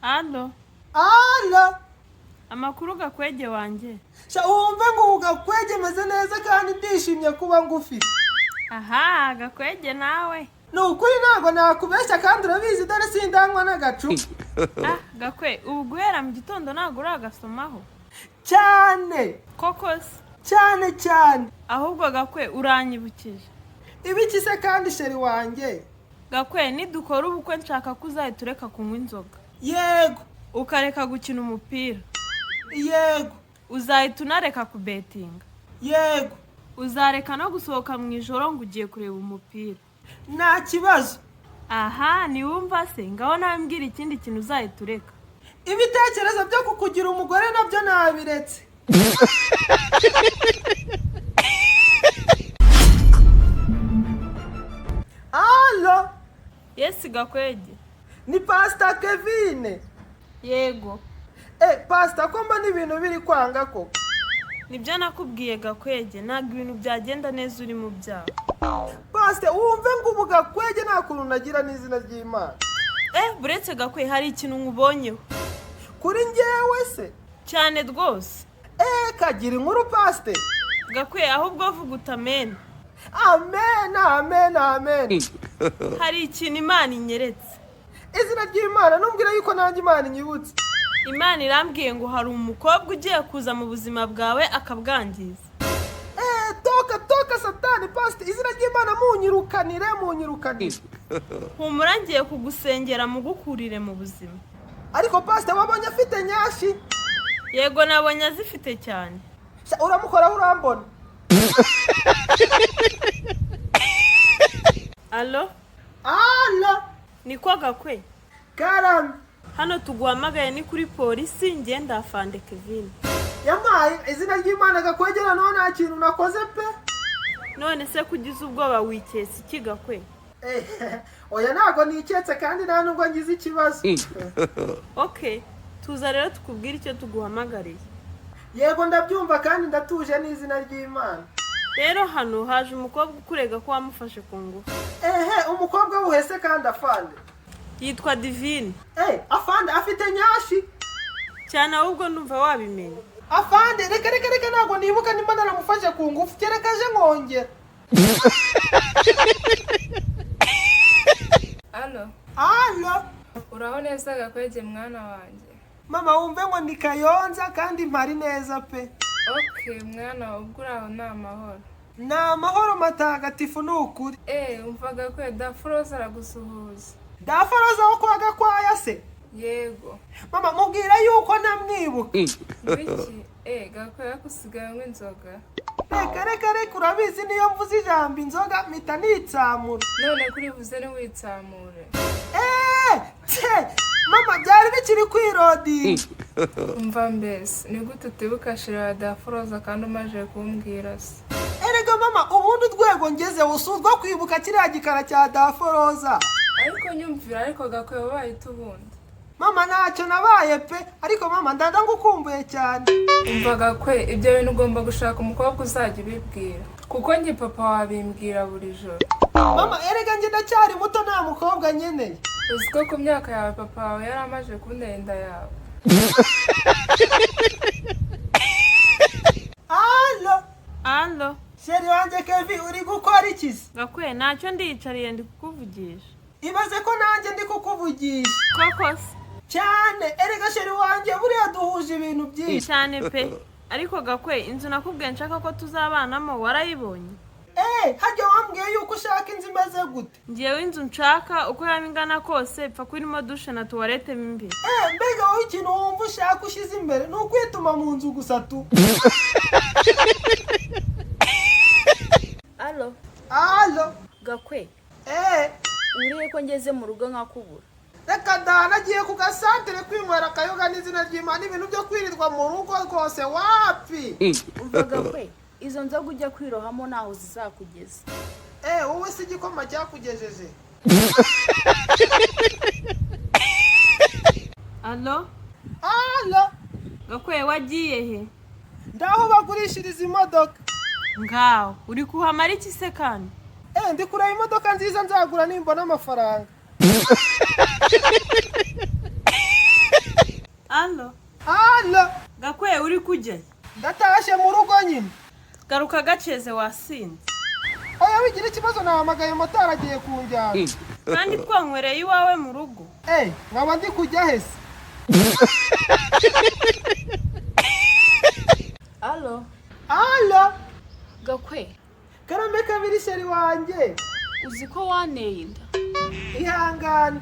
Alo, Alo. Amakuru Gakwege wanjye? Sha, wumve ngo ubu Gakwege meze neza kandi ndishimye kuba ngufite. Aha, Gakwege nawe. Ni ukuri ntabwo nakubeshya kandi urabizi, dore sindanywa n'agacupa. Ah, Gakwe, ubu guhera mu gitondo ntabwo uragasomaho? Cyane. Koko se? Cyane cyane. Ahubwo Gakwe, uranyibukije. Ibiki se kandi, chéri wanjye? Gakwe, nidukora ubukwe nshaka ko uzahita ureka kunywa inzoga. Yego. Ukareka gukina umupira. Yego. Uzahita unareka kubetinga. Yego. Uzareka no gusohoka mu ijoro ngo ugiye kureba umupira. Nta kibazo. Aha, ntiwumva se? Ngaho nawe mbwira ikindi kintu uzahita ureka. Ibitekerezo byo kukugira umugore nabyo nabiretse. Alo. Yes, Gakwege. Ni Pasita Kevine. Yego. Eh, Pasita, ko mbona ibintu biri kwanga koko? Nibyo nakubwiye Gakwege, ntabwo ibintu byagenda neza uri mu byaha. Pasita, wumve ngo ubu Gakwege nta kuntu nagira n'izina ry'Imana. Eh, buretse Gakwe, hari ikintu nkubonyeho. Kuri njyewe se? Cyane rwose. Eh, kagira inkuru, Pasite. Gakwe, ahubwo vuga utamena. Amen, amen, amen. Hari ikintu Imana inyeretse. Izina ry'Imana, numbwira yuko nanjye Imana inyibutse. Imana irambwiye ngo hari umukobwa ugiye kuza mu buzima bwawe akabwangiza. Eh, toka toka satani! Pasite, izina ry'Imana, munyirukanire, munyirukanire. Humura, ngiye kugusengera mugukurire mu buzima. Ariko Pasite, wabonye afite nyashi? Yego, nabonye azifite cyane. Sha, uramukoraho urambona. Alo. Alo. Niko Gakwe. Karame. Hano tuguhamagaye ni kuri polisi, ngenda afande Kevin. Yampaye izina ry'Imana, Gakwegera, noneho nta kintu nakoze pe. None se kugize ubwoba, wiketse iki Gakwe? Eh, oya, ntabwo niketse kandi nta nubwo ngize ikibazo. Ok, tuza rero tukubwire icyo tuguhamagariye. Yego, ndabyumva kandi ndatuje n'izina ry'Imana. Rero hano haje umukobwa ukurega ko wamufashe ku ngufu. Ehe, umukobwa wuhese kandi, afande? Yitwa Divine. Eh, afande, afite nyashi? Cyane, ahubwo ndumva wabimenya. Afande, reka reka reka, ntabwo nibuka nimba naramufashe ku ngufu, kereka aje nkongera. Alo. Alo. Uraho neza Gakwege mwana wanjye? Mama, wumve ngo ni Kayonza kandi mpari neza pe. Ok mwana, ubwo uraho ni amahoro? Ni amahoro matagatifu, ni ukuri. Eh, umva Gakwe, Dafuroza aragusuhuza. Dafaroza wo kwa Gakwaya se? Yego. Mama, mubwira yuko namwibuka. Ngwiki? Eh, Gakwe, yakusigaye unywa inzoga? Reka reka reka, urabizi niyo mvuze ijambo inzoga mpita nitsamura. None kurivuze ntiwitsamure? Eee tse mama, byari bikiri kwirodinga. Umva mbese, ni gute utibuka chéri wa Dafuroza kandi umaze kumbwira se? Erega mama, ubundi urwego ngezeho si urwo kwibuka kiriya gikara cya Daforoza. Ariko nyumvira, ariko Gakwe, wabaye ute ubundi? Mama, ntacyo nabaye pe, ariko mama, ndanda ngukumbuye cyane. Umva Gakwe, ibyo bintu ugomba gushaka umukobwa uzajya ubibwira, kuko njye papa wabimbwira buri joro. Mama, erega njye ndacyari muto, nta mukobwa nkeneye. Uzi ko ku myaka yawe papa wawe yari amaze kuntera inda yawe? Alo. Alo. Chéri wanjye Kevi, uri gukora iki se? Gakwe, ntacyo, ndiyicariye ndi kukuvugisha. Ibaze ko nanjye ndi kukuvugisha. Koko se? Cyane, erega chéri wanjye, buriya duhuje ibintu byinshi. Cyane pe. Ariko Gakwe, inzu nakubwiye nshaka ko tuzabanamo warayibonye? Eh, hajya wambwiye yuko ushaka inzu imeze gute? Ngewe inzu nshaka, uko yaba ingana kose, ipfa kuba irimo douche na toilette mo imbere. Eh, mbega wowe ikintu wumva ushaka ushyize imbere ni ukwituma mu nzu gusa tu. Alo. Alo. Gakwe. Eh. Uriye ko ngeze mu rugo nkakubura? Reka da, nagiye ku gasantere kwinywera akayoga n'izina ry'Imana, ibintu byo kwirirwa mu rugo rwose wapi. Umva Gakwe, izo nzoga ujya kwirohamo ntaho zizakugeza. Eh, wowe si igikoma cyakugejeje? Alo. Alo. Gakwe, wagiye he? Ndaho bagurishiriza imodoka. Ngaho uri kuhamara iki se kandi? Eh, ndi kureba imodoka nziza nzagura nimbona amafaranga. Allo. Allo. Gakwe, uri kujya? Ndatashye mu rugo nyine. Garuka gaceze, wasinze. Oya, wigira ikibazo, nahamagaye motari agiye kunjyana. Kandi twanywereye iwawe mu rugo. Eh, nkaba ndi kujya hese? Allo. Allo. Gakwe. Karame kabiri, chéri wanjye. Uzi ko wanteye inda? Ihangane.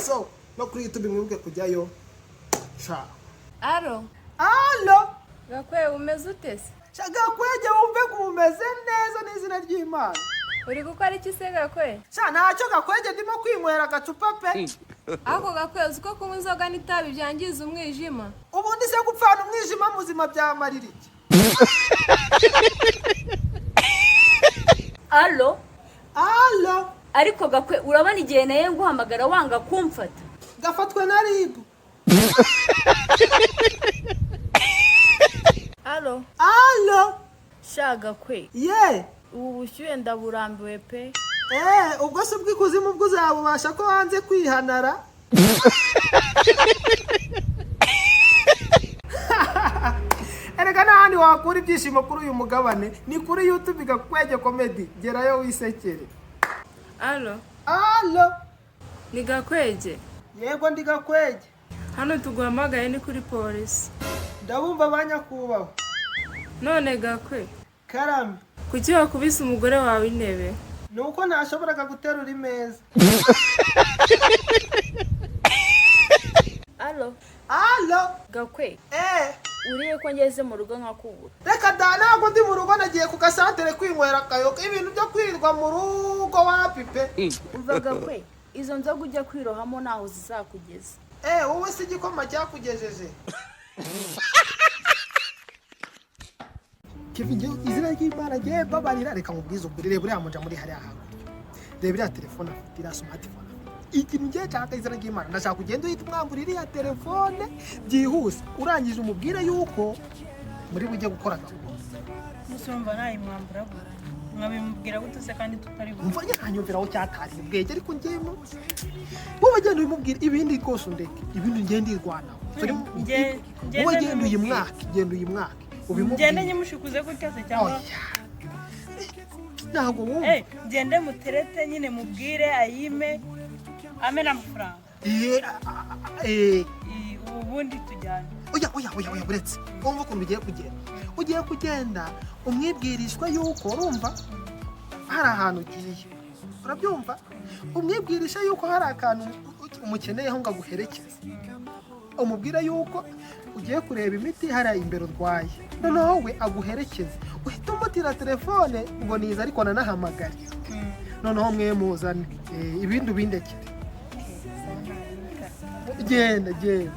So no kuri YouTube mwibuke kujyayo. Ciao. Allo. Allo. Gakwe, umeze ute se? Gakwege, wumve ko umeze neza n'izina ry'Imana. Uri gukora iki se, Gakwe? Sha, ntacyo Gakwege, ndimo kwinywera agacupa pe. Ako Gakwe, uzi ko kunywa inzoga n'itabi byangiza umwijima? Ubundi se gupfana umwijima muzima byamarira iki? Allo. Allo. Ariko Gakwe, urabona igihe naye nguhamagara wanga kumfata. Gafatwe na RIB. Allo. Allo. Sha Gakwe, ye. Ubu bushyuhe ndaburambiwe pe. Eh, ubwo se ubw'ikuzimu bwo uzabubasha ko wanze kwihanara? Erega n'ahandi wakura ibyishimo kuri uyu mugabane ni kuri YouTube Gakwege Comedy. Gerayo wisekere. Allo. Allo. Ni Gakwege? Yego, ndi Gakwege. Hano tuguhamagaye ni kuri polisi. Ndabumva banyakubahwa. None Gakwe, Karame. kuki wakubise umugore wawe intebe? Ni uko ntashoboraga guterura imeza. Allo. Allo. Gakwe, Eh. uriye ko ngeze mu rugo nkakubura? Reka da, ntabwo ndi mu rugo, nagiye ku gasantere kwinywera akayoga. Ibintu byo kwirirwa mu rugo wapi pe. Umva Gakwe, izo nzoga ujya kwirohamo ntaho zizakugeza. Eh, wowe se igikoma cyakugejeje? Kevin, njyewe izina ry'Imana ngiye babarira, reka nkubwize ukuri. Reba uriya muja muri hariya hakurya, reba iriya telefone afite, iriya smartphone afite. Ikintu ngiye nshaka, izina ry'Imana, ndashaka ugenda uhita umwambura iriya telefone byihuse, urangije umubwire yuko muri bujye gukora gahunda. Musumva nayimwambura gute? Mwabimubwira gute se kandi tutari bumve? Mva nyanyumvira aho cyatariye ubwenge, ariko njyemo wowe genda ubimubwire, ibindi rwose undeke, ibindi ngende ndirwanaho. Wowe genda uyu mwaka, genda uyu mwaka ubimubwire. Ngende nyimushikuze gutya se cyangwa? Oya, ntabwo wumva. Eh, ngende muterete nyine, mubwire ayime ame n'amafaranga. Eh, eh. Ubundi tujyane. Oya, oya, oya, oya, buretse wumva ukuntu ugiye kugenda. Ugiye kugenda umwibwirishwa yuko urumva hari ahantu ugiye, urabyumva? Umwibwirisha yuko hari akantu umukeneyeho ngo aguherekeze, umubwire yuko ugiye kureba imiti hariya imbere urwaye, noneho we aguherekeze, uhita umutira telefone ngo niza ariko nanahamagare, noneho mwe muzane. Ibindi ubindekere. Genda, genda,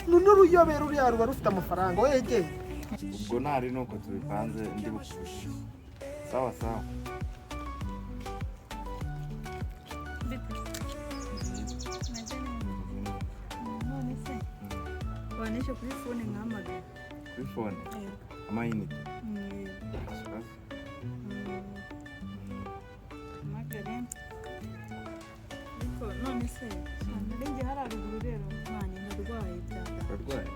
n'uruyobera ruriya ruba rufite amafaranga, wowe genda. Ubwo ntari nuko tubipanze, ndi bukuvugishe. Sawa sawa. Bite? None se wanishe kuri phone nkahamagara? Kuri phone? Amayinite? Nta kibazo. Mpamagare. Ariko none se nari njye hari haruguru rero, mwana, ndarwaye byada. Urarwaye?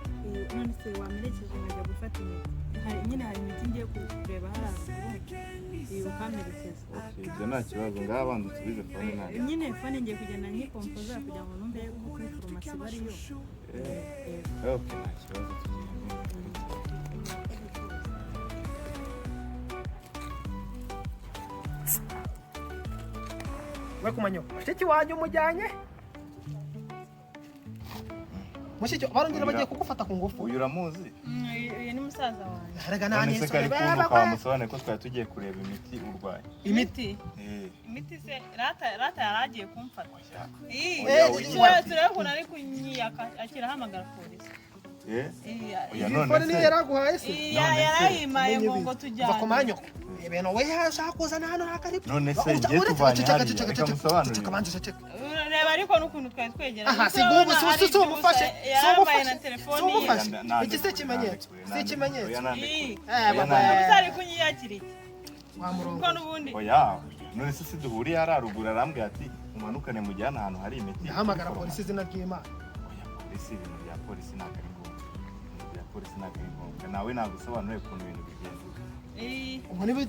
None se wamerekeje nkajya gufata imiti? Hari nyine, hari imiti ngiye kureba hari haruguru, ukamperekeza. Okay, ibyo nta kibazo. Ngaho abanza usubize phone nta. Nyine phone ngiye kugenda nyikompoza kugira ngo numve ko kuri farumasi bariyo. Eh, okay, nta kibazo, tugende. We kumanyoko, mushiki wanjye umujyanye? Mushiki, barongera bagiye kugufata ku ngufu. Uyu uramuzi? Uyu ni musaza wanjye. Erega nta None se n'isoni kari baba. kuntu kamusobanuye ko twari tugiye kureba imiti urwaye? Imiti? Eh. Imiti se rata, rata yari agiye kumfata. Oya. Ii, Oya, turebe turebe ukuntu ari kunyiyaka akirahamagara polisi. Eh? Ii, Oya, Iyi none phone niyo se yaraguhaye se? ii, None se? yarayimaye ngo Va tujyane. ku manyoko, ibintu we yashaka kuzana hano ntabwo ari byo. None se ngiye tuvanye hariya, reka musobanurire. Ceceka, banza uceceke. Reba ariko n'ukuntu twari twegeranye. Aha si ngubu, si umufashe, si Yarambaye na umufashe, si telefoni ye. umufashe. Iki si ikimenyetso, si ikimenyetso. Ii, Eh, baba. gusa ari kunyiyakira iki? Wa murongo. Kuko n'ubundi Oya, none se si duhuriye hariya ruguru, arambwira ati Mumanukane mujyane ahantu hari imiti. Ndahamagara polisi, izina ry'Imana. Oya, polisi, ibintu bya polisi ntabwo ari ngombwa. Ibintu bya polisi ntabwo ari ngombwa. Nawe nagusobanuriye ukuntu ibintu bigenze. Ubwo niba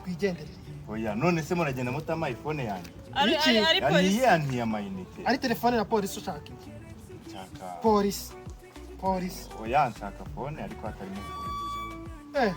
twigendereye. Oya, none se muragenda mutamaye phone yanjye? Ari Iki? ari ari polisi. Yantiye amayinite. Ari telefone na polisi, ushaka iki? Nshaka Polisi, polisi. Oya, nshaka phone ariko hatarimo polisi.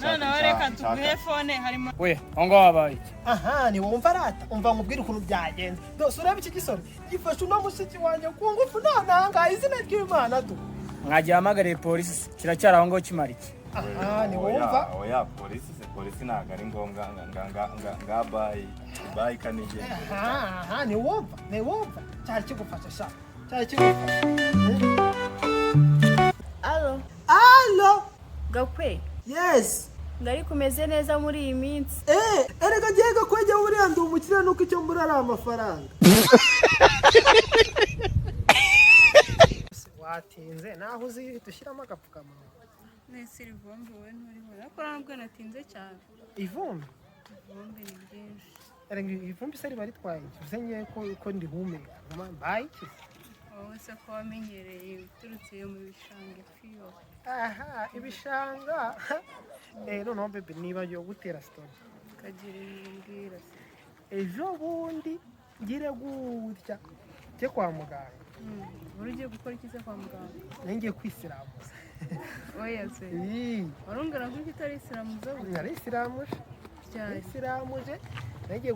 Noneho reka tuguhe phone harimo. We, aho ngaho habaye iki? Aha ntiwumva rata, umva nkubwire ukuntu byagenze. Dose, urebe iki gisore gifashe uno mushiki wanjye ku ngufu none ahangaha, izina ry'Imana tu. Mwagiye hamagariye polisi se, kiracyari aho ngaho kimara iki? Aha ntiwumva. Oya, polisi se, polisi ntabwo ari ngombwa. Nga nga nga nga bye bye, kanigende. Aha, aha ntiwumva, ntiwumva, cyari kigufasha sha, cyari kigufasha. Alo? Alo? Gakwe? Yes. Ngari kumeze neza muri iyi minsi. Eh, erega ngiye gakwege, buriya ndi umukire, nuko icyo mbura ari amafaranga. Watinze naho uzi uhita ushyiramo agapfukamunwa. Nese iri vumbi wowe nturibona ariko ntabwo natinze cyane. Ivumbi? Ivumbi ni ryinshi. Erega ivumbi se riba ritwaye iki? Uze ngewe ko ndihumeka mbaye iki? Wowe se ko wamenyereye uturutse iyo mu bishanga fiyo. Aha ibishanga. Eh, noneho bébé, niba yo gutera story. Ukagira ibintu umbwira se. Ejo bundi ngire gutya njye kwa muganga. Wari ugiye gukora iki se kwa muganga? Nari ngiye kwisiramuza. Oya se. Ii, warungana gutya utarisilamuza we? Narisiramuje. Cyane. Narisiramuje, nari ngiye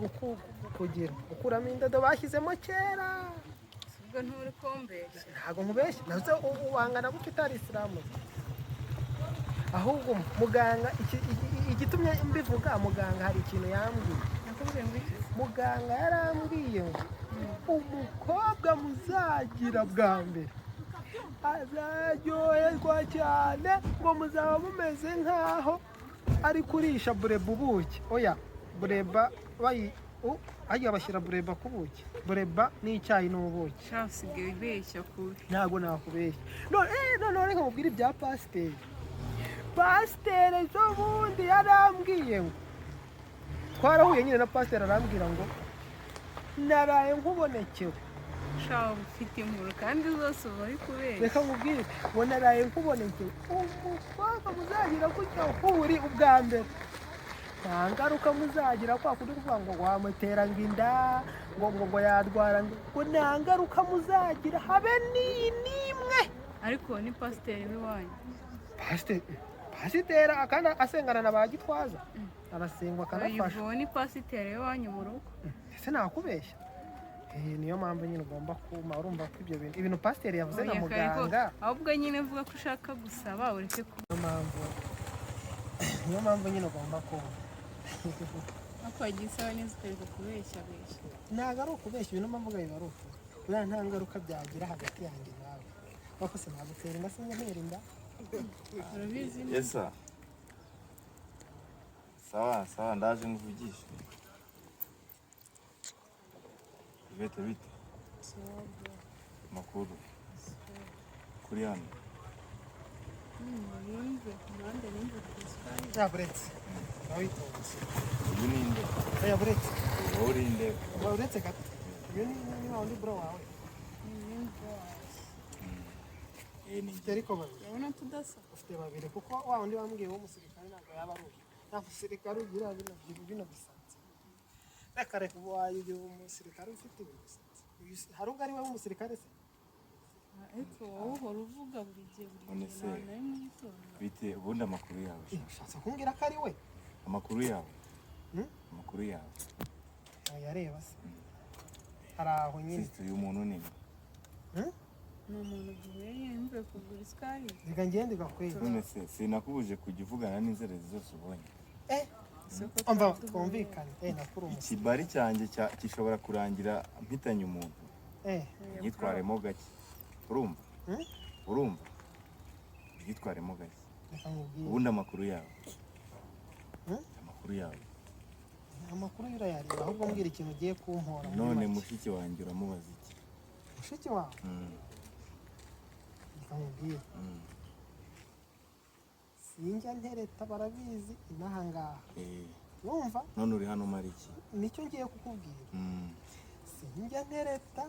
kugira gukuramo indodo bashyizemo kera. Ubwo nturi kumbeshya? Ntabwo nkubeshya, nazo wangana gutya utarisiramuje. Ahubwo muganga igitumye mbivuga, muganga hari ikintu yambwiye. Nakubwiye ngo iki se? Muganga yarambwiye ngo umukobwa muzagira bwa mbere azaryoherwa cyane, ngo muzaba mumeze nk'aho ari kurisha bureba ubuki. Oya, bureba bayi hajya bashyira bureba ku buki, bureba n'icyayi n'ubuki. Sha, usigaye ubeshya kubi. Ntabwo nakubeshya. None noneho reka mubwire ibya pasiteri. Pasiteri ejo bundi yarambwiye ngo twarahuye nyine na pasiteri, arambwira ngo naraye nkubonekewe. Sha, ufite inkuru kandi zose uba uri kubeshya. Reka nkubwire ngo naraye nkubonekewe, umukobwa muzagira gutya uri ubwa mbere, nta ngaruka muzagira kwa kundi kuvuga ngo wamutera ngo inda, ngo yarwara, ngo nta ngaruka muzagira habe n'iyi n'imwe. Ariko uwo ni pasiteri w'iwanyu? Pasiteri, pasiteri akana asengana na ba Gitwaza, arasengwa akanafasha. Uwo ni pasiteri w'iwanyu mu rugo? Ese nakubeshya? Eh, niyo mpamvu nyine ugomba kuma urumva ko ibyo bintu, ibintu pasiteri yavuze na Oya, Kariko, muganga. Ahubwo nyine vuga ko ushaka gusaba ureke ku Niyo mpamvu nyine ugomba kuma. Ariko wagiye usaba neza ukareka kubeshya beshya. Ntabwo ari ukubeshya, ibintu mvuga biba ari ukuri. Buriya nta ngaruka byagira hagati yanjye nawe, ariko sinagutera inda, sinjya ntera inda. Urabizi. Esa sawa sawa, ndaje nkuvugishe. Bite bite, makuru kuri hano? Numve umuhanda, numve ku isukari. Yaburetse, urawitonze. Uyu ni nde? Yaburetse. Wowe uri nde? Uretse gato, uyu ni wa wundi bro wawe. Eh, ni Ufite ariko babiri. Urabona tudasa. Ufite babiri, kuko wa wundi wambwiye w'umusirikare ntabwo yaba ari uyu. Nta musirikare ugira bino bisatsi. Reka reka, ubu wayigira umusirikare ufite ibi bisatsi? Hari ubwo ari we w'umusirikare se? Ariko wowe uhora uvuga buri gihe, buri None gihe se, nta na rimwe uyitonda. Bite ubundi, amakuru yawe sha? Ushatse kumbwira ko ari we? Amakuru yawe? Hmm? Amakuru yawe? Yareba se, hari aho nyine. Sister, uyu muntu ni nde? Hmm? Ni umuntu duhuye nyine mvuye kugura isukari. Reka ngende gakwega. None se sinakubuje kujya uvugana n'inzererezi zose ubonye? Eh, Isoko. Umva twumvikane, eh, nakuri umusirikare. Ikibari cyanjye gishobora kurangira mpitanye umuntu. Eh. Myitwaremo gake, urumva? Hmm? Urumva, myitwaremo gake. Reka nkubwire. Ubundi amakuru yawe? Hmm? Amakuru yawe? Amakuru y'urayareba, ahubwo mbwira ikintu ugiye kumpora muri None make. Mushiki wanjye uramubaza iki? Mushiki wawe? Reka nkubwire. Sinjya ntereta, barabizi inaha ngaha. Eh, Wumva? None uri hano umara iki? Nicyo ngiye kukubwira. Sinjya ntereta,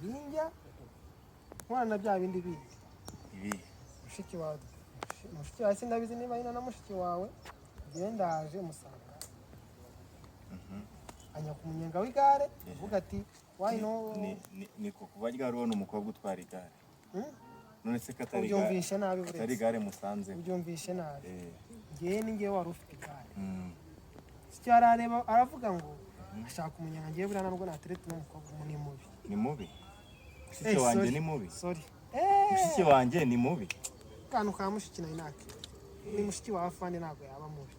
sinjya nkorana na bya bindi bindi. Ibi? Mushiki wawe, mushiki wawe, sindabizi niba ari na mushiki wawe. Njyewe ndaje musanga anya ku munyenga w'igare, avuga ati: "Why no?" Ni ko kuba ryari ubona umukobwa utwara igare? Hmm? None se ko atari igare? Ubyumvishe nabi. Atari Buretse. igare musanze? Ubyumvishe nabi. Njyewe ni njyewe wari ufite igare. Icyo arareba, aravuga ngo ashaka umunyenga. Ngewe buriya ntabwo natereta n'umukobwa, ni mubi. Ni mubi? Mushiki Eh, wanjye sorry. ni mubi? Sorry. Mushiki wanjye ni mubi? Akantu ka mushiki nari nake. Ni mushiki wa afande, ntabwo yaba mubi.